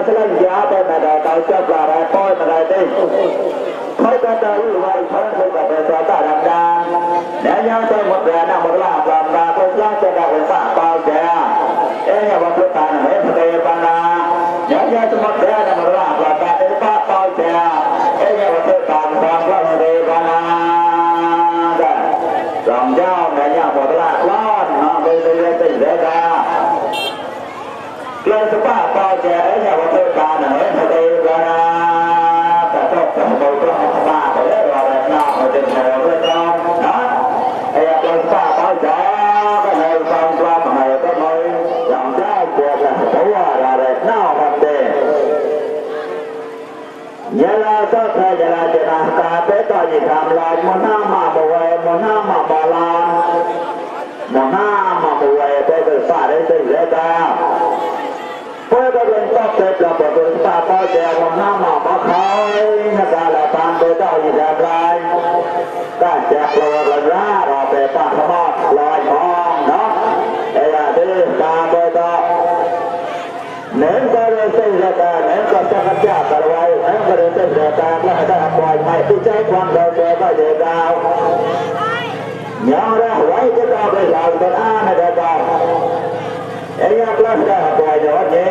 selain jawab ada tahu siapa repot ada deh. Kau kata uang kau kata berkata dan yang saya moderna moderna bangga kau yang saya berkata kau dia. Yang waktu tanah yang bangga. Yang semua dia moderna bangga itu kau dia. Yang waktu tanah bangga bangga. Lòng giao này nhà một là lon nó bây giờ tỉnh ra lên số ba bao giờ ấy nhà một tôi cả nữa thì ra cả tộc cả một cái ba cái đấy rồi nào ở trên hồ bên trong đó ấy là lên ba bao giờ cái này xong qua mà này có mới lòng giao cuộc là số là để nào vấn đề nhớ là sao thay giờ là chuyện là cả bé tao chỉ làm lại một năm mà một ngày một năm mà bỏ lan một năm mà một ngày tôi được xả đến tỉnh lệ ta tôi đã lên tóc đẹp là bỏ tôi xả bao giờ một năm mà bỏ khói nó ra là tan bé tao chỉ làm lại ta chặt lừa là ra rồi bé ta không lo ngon đó đây là thứ ta bé tao nếu có lên tỉnh lệ ta nếu có chắc chắn chặt là vậy nếu có lên tỉnh lệ ta là ta hỏi mày tôi trái quan đầu bé bao giờ đâu nhớ ra vậy cái tao bây giờเป็นอ้านะเด้อไอ้ยักษ์ลักษณะปล่อยยอดเย่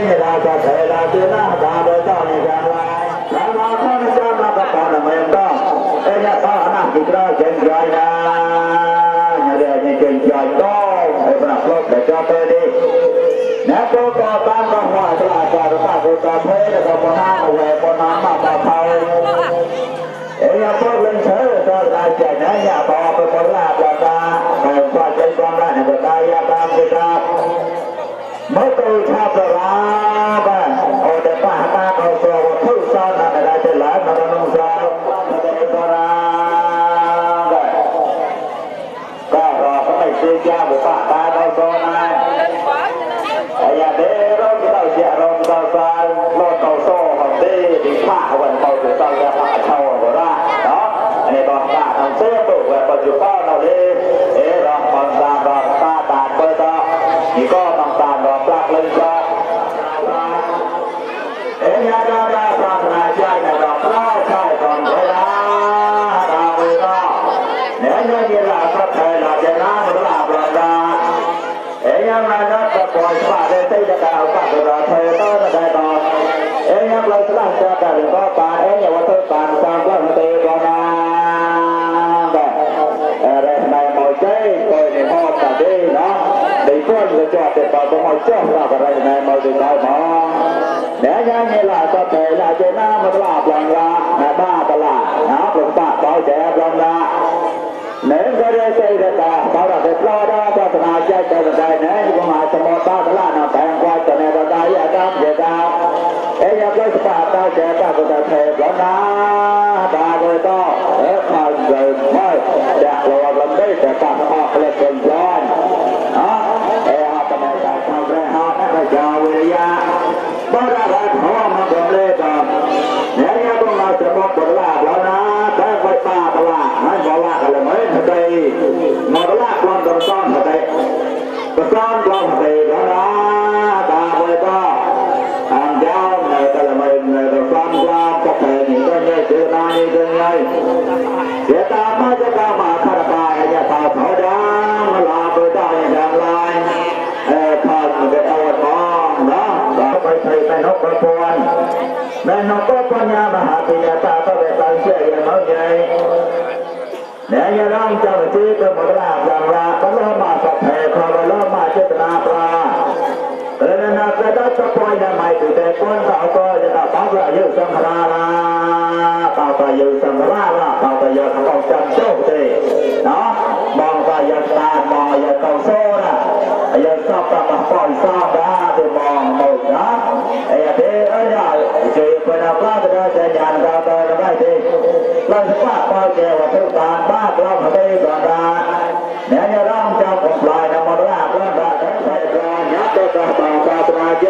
นี่เราจะเทเราจะน่าตาโดยต้องมีการไล่แล้วมาท่านจะมาประกอบในเมืองต้องไอ้ยักษ์ต้องนั่งกินเราเก่งใจนะเนี่ยเดี๋ยวเก่งใจต้องไอ้พนักรบแต่จะไปดิเนี่ยตัวต่อต้านต้องว่าตลาดการตลาดตัวต่อเพศแล้วก็ปนน้ำเอาไว้ปนน้ำมาต่อเผาไอ้ยักษ์ต้องเล่นเชื่อตัวรายใจนะอย่าบอกไปคนละประการแต่ความใจความรักในประการอย่าตามไปตามไม่ต้องชาประลาบ้านเอาแต่ป้าตาเอาตัวทุกซ้อนนั่นได้จะหลายมันต้องซ้อนมันจะเป็นประลาก็รอเขาไม่เสียใจบุป้าตาเอาซ้อนนั่นไอ้ยาเด้เราที่เราเสียเราเราซ้อนเราเอาโซ่ของเด้ดีผ้าวันเราจะต้องจะผ้าเช่าหัวละเนาะอันนี้บอกป้าทำเสื้อตัวแบบปัจจุบันเราเลยรอคนตามรอป้าตาเปิดต่อนี่ก็ต้องตามรอปลักเลยจ้ะยาดาดาปรารถนาใจในดอกร้อยใช่ก่อนเวลาดาวเวลาเนี่ยยังมีหลายประเทศหลายชนะหลายประเทศยังนั้นก็ปล่อยฝ่าได้ที่จะเอาฝ่าตัวเราเธอต้องได้ต่อยังเราสร้างจะได้หรือก็ป่าอย่างว่าเธอป่าสร้างก็เตะก็ได้อะไรในหมอใจก็ในหม้อตัดดีเนาะในพวกเราจอดแต่ป่าต้องหม้อเจ้าเราอะไรในหม้อดีได้หมอเนี่ยยังมีหลายประเทศหลายชนะมันลาบลังลาบ้าตลาดนะหลวงป้าเขาแจกลังลาเน้นก็ได้ใจแต่เขาเราได้ปลอดปรารถนาใจใจใจเน้นก็มาสมอตาตลาดน้ำแข็งควายจะในระดับยาดำเจดาวยังก็สปาตาแจกก็จะเทปแล้วนะตาโดยต้องข้าวเดินไม่จะรอลำได้แต่ตาออกเลยเป็นร้อนนะฮะทำไมการทำแรงฮะนั่นก็ยาววิริยะบ้านเราหัวมันเป็นเรื่องเนี่ยยังต้องมาสมอตลาดแล้วนะแต่ไฟฟ้าตลาดไม่ตลาดอะไรไม่ทันทีมาตลาดกลางตอนซ้อนทันทีตอนซ้อนกลางทันทีแล้วนะตาโดยต้องทางยาวในแต่ละไม่ในตอนซ้อนกลางก็เป็นอย่างนี้เจอหน้านี่เป็นไงเสียตาไม่จะกล้ามาคาราบายอย่าตาเขาดังลาไปได้อย่างไรข้าจะเอาทองนะไปใช้ในนกกระพวนในนกก็ปัญญามหาปิญาตาก็ได้ตั้งเชื่ออย่างน้อยใหญ่เนี่ยยังร่างเจ้าหน้าที่ก็หมดลาบอย่างละก็เริ่มมาสับแผ่คอเริ่มมาเจตนาปลาแต่ในนาจะได้สปอยยังไม่ถึงแต่คนสาวก็จะต้องต้องละยืดสังขารละต้องไปยืดสังขารละต้องไปยืดทำจันโชคดีเนาะมองไปยันตามองยันเตาโซ่นะยันซอบตาปล่อยซอบได้ไปมองหมดนะไอ้เด็กไอ้เนี่ยเจีบไปนะป้าจะได้ใจยันเราโตได้ดีเราสปาป้าเจ้าว่าทุกการบ้าเราทำได้ก่อนนะเนี่ยยังร่างเจ้าของลายนำมาลากแล้วได้ใช้กลางยัดตัวตาตาตาตาใจ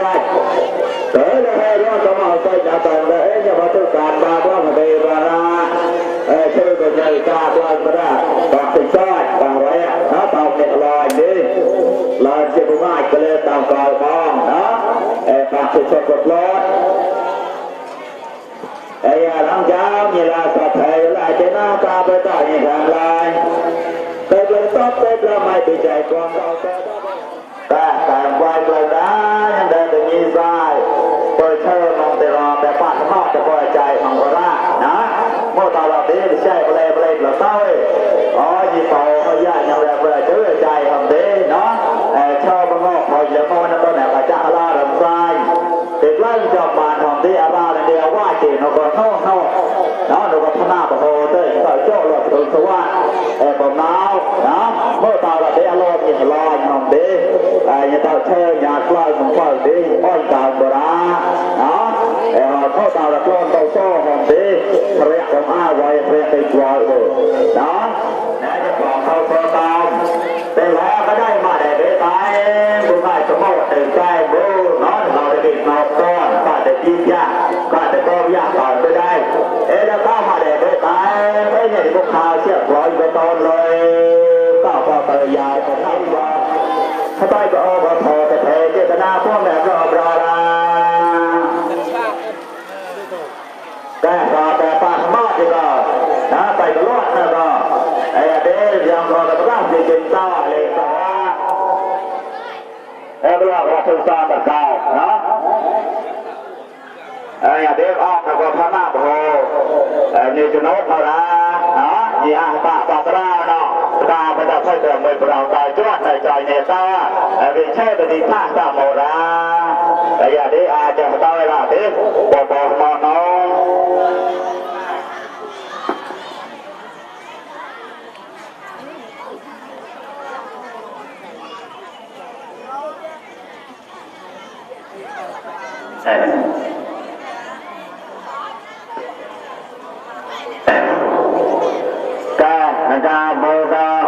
เต๋อเลยให้เราสมองใจจะแต่งเลยเนี่ยว่าทุกการบ้าเราทำได้ก่อนนะชื่อก็ใจกล้าเราไม่ได้ตัดติดซ้ายต่างไว้ถ้าตอกเนี่ยลอยดีลอยจะไม่ง่ายก็เลยตามกายบ้องนะ ปากสุดๆกดล้อไอ้ยาลังจ้ามีลาสะไทยลาเจน่ากาไปต่อให้ทางลายเติบเลยต้องเติบละไม่ไปใจกองเราแต่การไหวกระดานยังได้แต่มีสายเปิดเชิญมองแต่รอแต่ป้าทั้งนอกจะปล่อยใจของกระนะเมื่อตอนเราเด็กใช่เปล่าเราเต้าอ๋อยี่เป่าเขาย่าอย่างไรเปล่าเจอใจทำเด้เนาะชอบมันงอกพอจะมองนั่นตอนไหนก็จะลาลำไส้เด็กไล่จอบมาทำที่อาราเดียวว่าเจนเราก็เท่าเนาะเราก็พนาปะโหเต้ก็โจ้หลอดถึงสว่างผมหนาวนะเมื่อตอนเราเด็กอารมณ์ยิ่งลอยทำเด้ยังต้องเชิญยาคลายของพ่อเด้อ้อยกาวโบราณนะเข้าตาละกลอนเต้าโซ่ทำเด้เรียกของอ้าไว้เรียกไปจอยเลยนะจะบอกเข้าโซ่ตามเป็นแล้วก็ได้มาได้ไปตายบุญไม่สมบูรณ์ตื่นใจบูน้องเราได้กินมาก้อนก็ได้กินยาก็ได้ก็ยาต่อไปได้แล้วก็มาได้ไปตายไม่ใช่พวกข่าวเชี่ยปล่อยไปตอนเลยก็พอปริยายของท่านว่าถ้าไปก็เอาพอแต่เพเจตนาพวกแบบรอบราแต่ต่อแต่ปากมากดีกว่านะไปตลอดนะก็ไอ้เด็กยังรอแต่ร่างที่เป็นต่อเลยก็เวลาเราถึงตาตะกาวนะเด็กออกแล้วก็พนาโผนี่จะโน้ตเขาละนะยี่ห้าปากปากราเนาะตามันจะค่อยเติมไปเราตายจวดในใจเนี่ยตาเป็นแค่ตัวนี้ท่าตาโมราแต่อย่าได้อาจจะตาเวลาเด็กบอกมองน้องโบราณ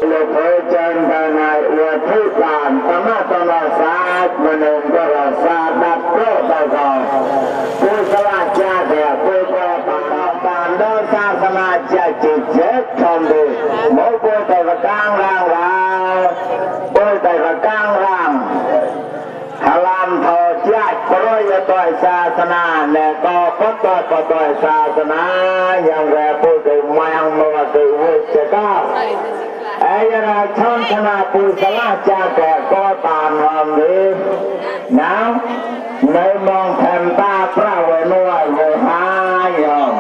เราเคยเจอกันในวันที่ผ่านธรรมะตลอดสายมันเองก็เราสาดับโปรดได้ก่อนผู้สละชาติผู้ก่อการเดินศาสนาจะจิตเจ็บทนดีโมกุแต่ละกลางร่างเราผู้แต่ละกลางร่างพลังพอใจโปรยต่อยศาสนาและก็พัฒนาต่อยศาสนาอย่างแรกผู้ดูมาอย่างโน้ตวิเศษก็ไอ้ยาชนชนะผู้สละจากแก่ก็ตามหอมดีน้ำในมองแผ่นตาพระเวนวยโวหายม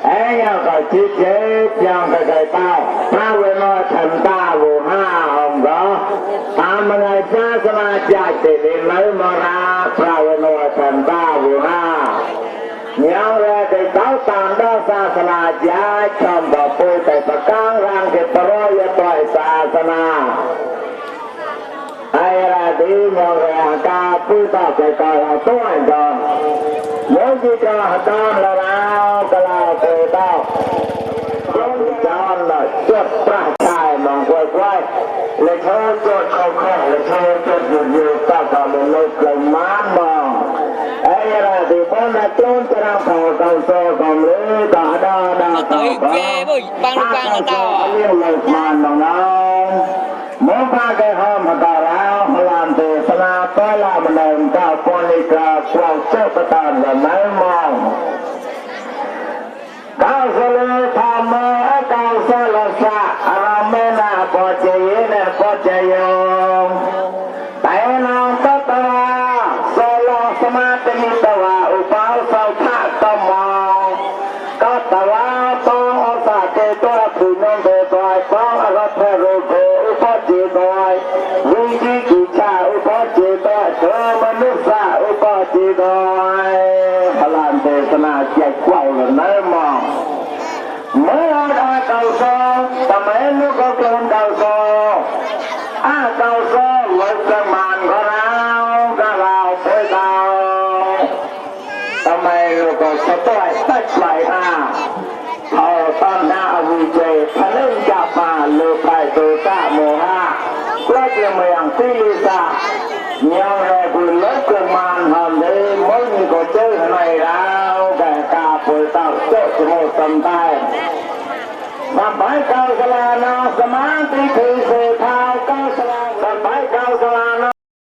ไอ้ยาก็จิตเจ็บยังไกลๆเต้าพระเวนวยแผ่นตาโวหาอมก็ตามมาในศาสนาจากเจริญเลยมาราพระเวนวยแผ่นตาโวหายังแรกได้เข้าตามด้านศาสนาญาชมบ่ปูแต่ประการร่างเก็บประโยชน์ต่อยศาสนาไอ้ระดียังแรกกาปูต่อใจก่อนตัวเองก่อนโยกิจารตอนแล้วก็ลาปูต่อโยกิจารน่ะจุดประชายมองไว้เลยเธอจุดเข้าเลยเธอจุดอยู่ต่อต่อเลยลบเลยม้ามองไอ้ระดีพอมาต้นจะรับข่าวข่าวโซ่ข่าวลือต่อดาต่อไปบางต่อเลี้ยงเลยมาน้องหมอพาแกหอมมาต่อแล้วพลานเตสนาต้อยลามันเดินก้าวปนิกาพวกเจ้าประตานแบบไหนมองก้าวเสลทำมาก้าวเสลสะอารามไม่น่าพอใจเน่พอใจยงแต่น้องก็ตาโซโลสมาธิตวะอุปาสาวท่าตมองก็ตวะต้องอาศัยตัวผู้นำเดินไปฟ้องอรัตโรโกอุปจิตอยวิจิกิจาอุปจิตอยเธอมนุษย์อุปจิตอยพลังเทศนาแจกกว้างเลยนะมองเมื่อได้เก่าโซ่ทำไมลูกก็เกินเก่าโซ่เก่าโซ่วันสมานก็เราไปเก่าทำไมลูกก็สะต้อยตัดไหลเอาต้นหน้าวิจัยพลังจับมาลูกไปตัวตาโมหะและเรื่องอย่างที่ลิซ่ายังแรงกุลเกิดมันทำได้ไม่มีก็เจอในเราแต่กาปุยตาเจ้าสมุทรสัมได้มาไปเก่าสลานาสมาธิคือเท้าเก่าส